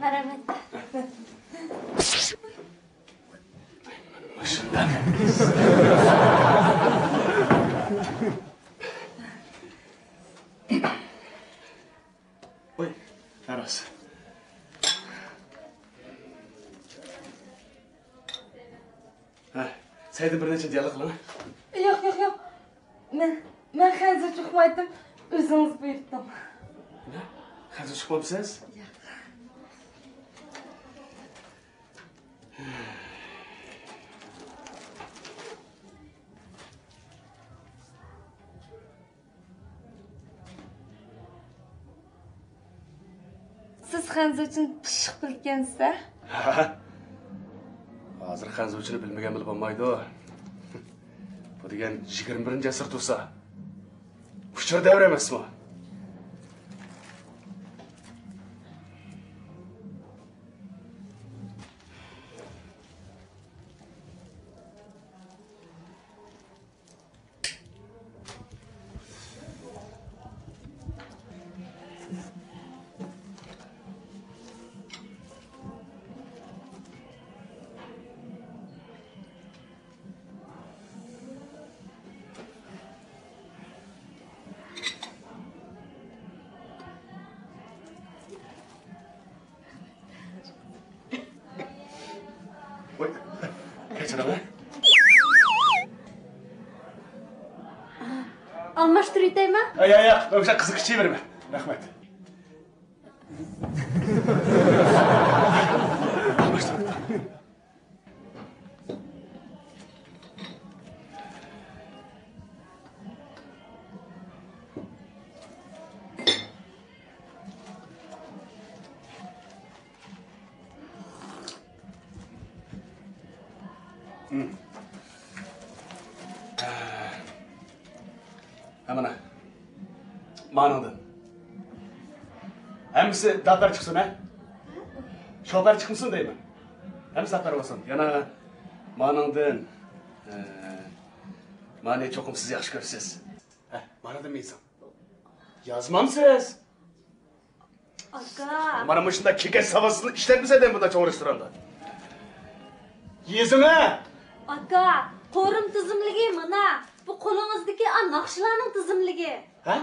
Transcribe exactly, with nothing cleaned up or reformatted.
مەرھەمەت. ۋاي، ناراز. ھە، سەيدىن بىر نەچچە دىيالوگ قىلىڭ. ياق، ياق، ياق. مەن، مەن خەنزۇچە ئۇقمايتتىم. ئۆزىڭىز بۇيرۇتۇڭ. نە؟ خەنزۇچە ئۇقمامسىز؟ ياق. سىز خەنزۇچىنى پىششىق بىلىدىكەنسىز ھە؟ ھە؟ ھازىر خەنزۇچىنى بىلمىگەن بىلەن بولمايدۇ. بۇ دېگەن يىگىرمە بىرىنچى ئەسىر تۇرسا، ئۇچۇر دەۋرى ئەمەسمۇ؟ ۋاي، كەچۈرۈڭ. ئالماشتۇرۇۋېتەيمۇ؟ ياق، ياق، ياق، مەن شۇ قىزىق ئىچىۋېرىمەن. رەھمەت. ھە، مانا. مانىڭدىن. ھەممىسى داپەر چىقسۇن، ھە؟ شوپەر چىقمىسۇن دەيمەن. ھەممىسى داپەر بولسۇن. يەنە مانىڭدىن. ھە، مانى چوقۇم سىز ياخشى كۆرىسىز. ھە، مانىڭدىن يېزىڭ. يازمامسىز؟ ئاكا. مانا مۇشۇنداق كېكەچ ساۋاتسىزنى ئىشلەتمىسە دەيمەن بۇنداق چوڭ رېستوراندا. يېزىڭە! ئاكا، قورۇم تىزىملىكى مانا. بۇ قولىڭىزدىكى ئا ناخشىلارنىڭ تىزىملىكى. ھە؟